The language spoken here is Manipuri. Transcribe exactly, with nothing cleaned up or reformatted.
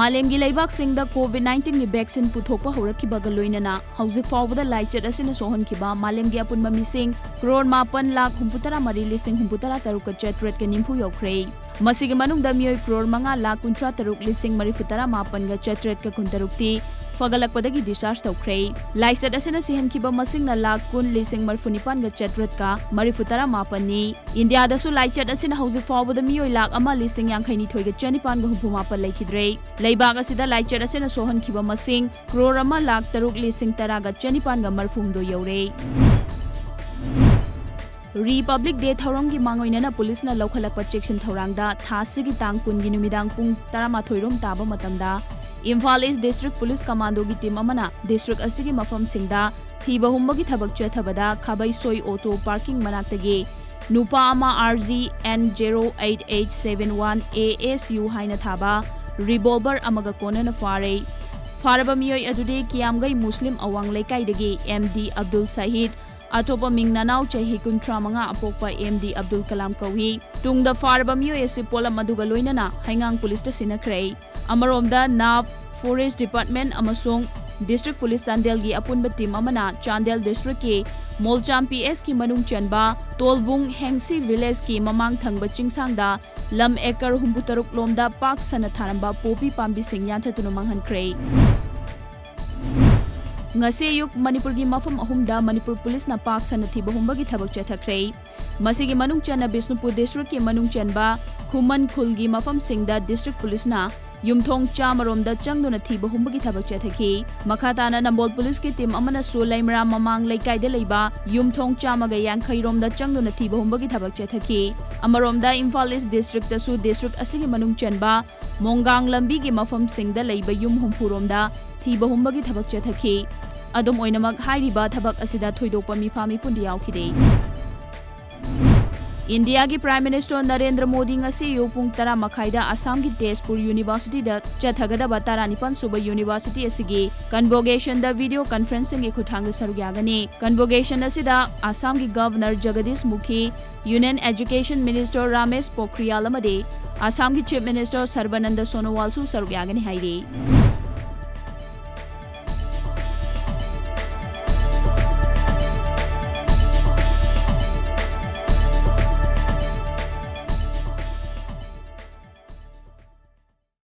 ꯃꯥꯂꯦꯝꯒꯤ ꯂꯩꯕꯥꯛꯁꯤꯡꯗ COVID nineteenꯒꯤ vaccine ꯄꯨꯊꯣꯛꯄ ꯍꯧꯔꯛꯈꯤꯕꯒ ꯂꯣꯏꯅꯅ ꯍꯧꯖꯤꯛ ꯐꯥꯎꯕꯗ ꯂꯥꯏꯆꯠ ꯑꯁꯤꯅ ꯁꯣꯛꯍꯟꯈꯤꯕ ꯃꯥꯂꯦꯝꯒꯤ ꯑꯄꯨꯟꯕ ꯃꯤꯁꯤꯡ ꯀ꯭ꯔꯣꯔ ꯃꯥꯄꯟ ꯂꯥꯈ ꯍꯨꯝꯐꯨꯇꯔꯥ ꯃꯔꯤ ꯂꯤꯁꯤꯡ ꯍꯨꯝꯐꯨꯇꯔꯥ ꯇꯔꯨꯛꯀ ꯆꯥꯇ꯭ꯔꯦꯠꯀ ꯅꯤꯐꯨ ꯌꯧꯈ꯭ꯔꯦ꯫ ꯃꯁꯤꯒꯤ ꯃꯅꯨꯡꯗ ꯃꯤꯑꯣꯏ ꯀ꯭ꯔꯣꯔ ꯃꯉꯥ ꯂꯥꯈ ꯀꯨꯟꯊ꯭ꯔꯥ ꯇꯔꯨꯛ ꯂꯤꯁꯤꯡ ꯃꯔꯤꯐꯨꯇꯔꯥ ꯃꯥꯄꯟꯒ ꯆꯥꯇ꯭ꯔꯦꯠꯀ ꯀꯨꯟꯇꯔꯨꯛꯇꯤ ꯐꯒꯠꯂꯛꯄꯗꯒꯤ discharge ꯇꯧꯈ꯭ꯔꯦ꯫ ꯂꯥꯏꯆꯠ ꯑꯁꯤꯅ ꯁꯤꯍꯟꯈꯤꯕ ꯃꯁꯤꯡꯅ ꯂꯥꯈ ꯀꯨꯟ ꯂꯤꯁꯤꯡ ꯃꯔꯤꯐꯨꯅꯤꯄꯥꯟꯒ ꯆꯥꯇ꯭ꯔꯦꯠꯀ ꯃꯔꯤꯐꯨꯇꯔꯥ ꯃꯥꯄꯟꯅꯤ꯫ ꯏꯟꯗꯤꯌꯥꯗꯁꯨ ꯂꯥꯏꯆꯠ ꯑꯁꯤꯅ ꯍꯧꯖꯤꯛ ꯐꯥꯎꯕꯗ ꯃꯤꯑꯣꯏ ꯂꯥꯈ ꯑꯃ ꯂꯤꯁꯤꯡ ꯌꯥꯡꯈꯩꯅꯤꯊꯣꯏꯒ ꯆꯅꯤꯄꯥꯟꯒ ꯍꯨꯝꯐꯨ ꯃꯥꯄꯟ ꯂꯩꯈꯤꯗ꯭ꯔꯦ꯫ ꯂꯩꯕꯥꯛ ꯑꯁꯤꯗ ꯂꯥꯏꯆꯠ ꯑꯁꯤꯅ ꯁꯣꯛꯍꯟꯈꯤꯕ ꯃꯁꯤꯡ ꯀ꯭ꯔꯣꯔ ꯑꯃ ꯂꯥꯈ ꯇꯔꯨꯛ ꯂꯤꯁꯤꯡ ꯇꯔꯥꯒ ꯆꯅꯤꯄꯥꯟꯒ ꯃꯔꯤꯐꯨꯍꯨꯝꯗꯣꯏ ꯌꯧꯔꯦ꯫ Republic Day ꯊꯧꯔꯝꯒꯤ ꯃꯥꯡꯑꯣꯏꯅꯅ ꯄꯨꯂꯤꯁꯅ ꯂꯧꯈꯠꯂꯛꯄ ꯆꯦꯛꯁꯤꯟ ꯊꯧꯔꯥꯡꯗ ꯊꯥ ꯑꯁꯤꯒꯤ ꯇꯥꯡ ꯀꯨꯟꯒꯤ ꯅꯨꯃꯤꯗꯥꯡ ꯄꯨꯡ ꯇꯔꯥꯃꯥꯊꯣꯏ ꯔꯣꯝ ꯇꯥꯕ ꯃꯇꯝꯗ Imphal East District Police Commandoꯒꯤ team ꯑꯃꯅ district ꯑꯁꯤꯒꯤ ꯃꯐꯝꯁꯤꯡꯗ ꯊꯤꯕ ꯍꯨꯝꯕꯒꯤ ꯊꯕꯛ ꯆꯠꯊꯕꯗ ꯈꯥꯕꯩꯁꯣꯏ auto parking ꯃꯅꯥꯛꯇꯒꯤ ꯅꯨꯄꯥ ꯑꯃ R G N zero eight eight seven one A S U ꯍꯥꯏꯅ ꯊꯥꯕ revolver ꯑꯃꯒ ꯀꯣꯟꯅꯅ ꯐꯥꯔꯦ꯫ ꯐꯥꯔꯕ ꯃꯤꯑꯣꯏ ꯑꯗꯨꯗꯤ ꯀꯤꯌꯥꯝꯒꯩ ꯃꯨꯁꯂꯤꯝ ꯑꯋꯥꯡ ꯂꯩꯀꯥꯏꯗꯒꯤ M D Abdul Sahid, ꯑꯇꯣꯞꯄ ꯃꯤꯡ ꯅꯅꯥꯎ ꯆꯍꯤ ꯀꯨꯟꯊ꯭ꯔꯥ ꯃꯉꯥ ꯑꯄꯣꯛꯄ M D Abdul Kalam ꯀꯧꯏ꯫ ꯇꯨꯡꯗ ꯐꯥꯔꯕ ꯃꯤꯑꯣꯏ ꯑꯁꯤ ꯄꯣꯠꯂꯝ ꯑꯗꯨꯒ ꯂꯣꯏꯅꯅ ꯍꯩꯉꯥꯡ ꯄꯨꯂꯤꯁꯇ ꯁꯤꯟꯅꯈ꯭ꯔꯦ꯫ ꯑꯃꯔꯣꯝꯗ ꯅꯥꯞ, Forest Department ꯑꯃꯁꯨꯡ District Police ꯆꯥꯟꯗꯦꯜꯒꯤ ꯑꯄꯨꯟꯕ team ꯑꯃꯅ ꯆꯥꯟꯗꯦꯜ districtꯀꯤ ꯃꯣꯜꯆꯥꯝ P S ꯀꯤ ꯃꯅꯨꯡ ꯆꯟꯕ ꯇꯣꯜꯕꯨꯡ ꯍꯦꯡꯁꯤ villageꯀꯤ ꯃꯃꯥꯡ ꯊꯪꯕ ꯆꯤꯡꯁꯥꯡꯗ ꯂꯝ acre ꯍꯨꯝꯐꯨꯇꯔꯨꯛ ꯂꯣꯝꯗ ꯄꯥꯛ ꯁꯟꯅ ꯊꯥꯔꯝꯕ ꯄꯣꯄꯤ ꯄꯥꯝꯕꯤꯁꯤꯡ ꯌꯥꯟꯊꯠꯇꯨꯅ ꯃꯥꯡꯍꯟꯈ꯭ꯔꯦ꯫ ꯉꯁꯤ ꯑꯌꯨꯛ ꯃꯅꯤꯄꯨꯔꯒꯤ ꯃꯐꯝ ꯑꯍꯨꯝꯗ ꯃꯅꯤꯄꯨꯔ ꯄꯨꯂꯤꯁꯅ ꯄꯥꯛ ꯁꯟꯅ ꯊꯤꯕ ꯍꯨꯝꯕꯒꯤ ꯊꯕꯛ ꯆꯠꯊꯈ꯭ꯔꯦ꯫ ꯃꯁꯤꯒꯤ ꯃꯅꯨꯡ ꯆꯟꯅ ꯕꯤꯁꯅꯨꯄꯨꯔ districtꯀꯤ ꯃꯅꯨꯡ ꯆꯟꯕ ꯈꯨꯃꯟ ꯈꯨꯜꯒꯤ ꯃꯐꯝꯁꯤꯡꯗ district ꯄꯨꯂꯤꯁꯅ ꯌꯨꯝꯊꯣꯡ ꯆꯥꯝꯃ ꯔꯣꯝꯗ ꯆꯪꯗꯨꯅ ꯊꯤꯕ ꯍꯨꯝꯕꯒꯤ ꯊꯕꯛ ꯆꯠꯊꯈꯤ꯫ ꯃꯈꯥ ꯇꯥꯅ ꯅꯝꯕꯣꯜ ꯄꯨꯂꯤꯁꯀꯤ team ꯑꯃꯅꯁꯨ ꯂꯩꯃꯔꯥꯝ ꯃꯃꯥꯡ ꯂꯩꯀꯥꯏꯗ ꯂꯩꯕ ꯌꯨꯝꯊꯣꯡ ꯆꯥꯝꯃꯒ ꯌꯥꯡꯈꯩ ꯔꯣꯝꯗ ꯆꯪꯗꯨꯅ ꯊꯤꯕ ꯍꯨꯝꯕꯒꯤ ꯊꯕꯛ ꯆꯠꯊꯈꯤ꯫ ꯑꯃꯔꯣꯝꯗ ꯏꯝꯐꯥꯜ East Districtꯇꯁꯨ district ꯑꯁꯤꯒꯤ ꯃꯅꯨꯡ ꯆꯟꯕ ꯃꯣꯡꯒꯥꯡ ꯂꯝꯕꯤꯒꯤ ꯃꯐꯝꯁꯤꯡꯗ ꯂꯩꯕ ꯌꯨꯝ ꯍꯨꯝꯐꯨ ꯔꯣꯝꯗ ꯊꯤꯕ ꯍꯨꯝꯕꯒꯤ ꯊꯕꯛ ꯆꯠꯊꯈꯤ꯫ ꯑꯗꯨꯝ ꯑꯣꯏꯅꯃꯛ, ꯍꯥꯏꯔꯤꯕ ꯊꯕꯛ ꯑꯁꯤꯗ ꯊꯣꯏꯗꯣꯛꯄ ꯃꯤꯐꯥ ꯃꯤꯄꯨꯟꯗꯤ ꯌꯥꯎꯈꯤꯗꯦ꯫ ꯏꯟꯗꯤꯌꯥꯒꯤ Prime Minister ꯅꯔꯦꯟꯗ꯭ꯔ ꯃꯣꯗꯤ ꯉꯁꯤ ꯑꯌꯨꯛ ꯄꯨꯡ ꯇꯔꯥ ꯃꯈꯥꯏꯗ ꯑꯁꯥꯝꯒꯤ ꯇꯦꯖꯄꯨꯔ Universityꯗ ꯆꯠꯊꯒꯗꯕ ꯇꯔꯥꯅꯤꯄꯥꯟ ꯁꯨꯕ University ꯑꯁꯤꯒꯤ Convocationꯗ video conferencingꯒꯤ ꯈꯨꯠꯊꯥꯡꯗ ꯁꯔꯨꯛ ꯌꯥꯒꯅꯤ꯫ Convocation ꯑꯁꯤꯗ ꯑꯁꯥꯝꯒꯤ Governor Jagdish ꯃꯨꯈꯤ, Union Education Minister Ramesh ꯄꯣꯈ꯭ꯔꯤꯌꯥꯜ ꯑꯃꯗꯤ ꯑꯁꯥꯝꯒꯤ Chief Minister ꯁꯔꯕꯥꯅꯟꯗ ꯁꯣꯅꯣꯋꯥꯜꯁꯨ ꯁꯔꯨꯛ ꯌꯥꯒꯅꯤ ꯍꯥꯏꯔꯤ꯫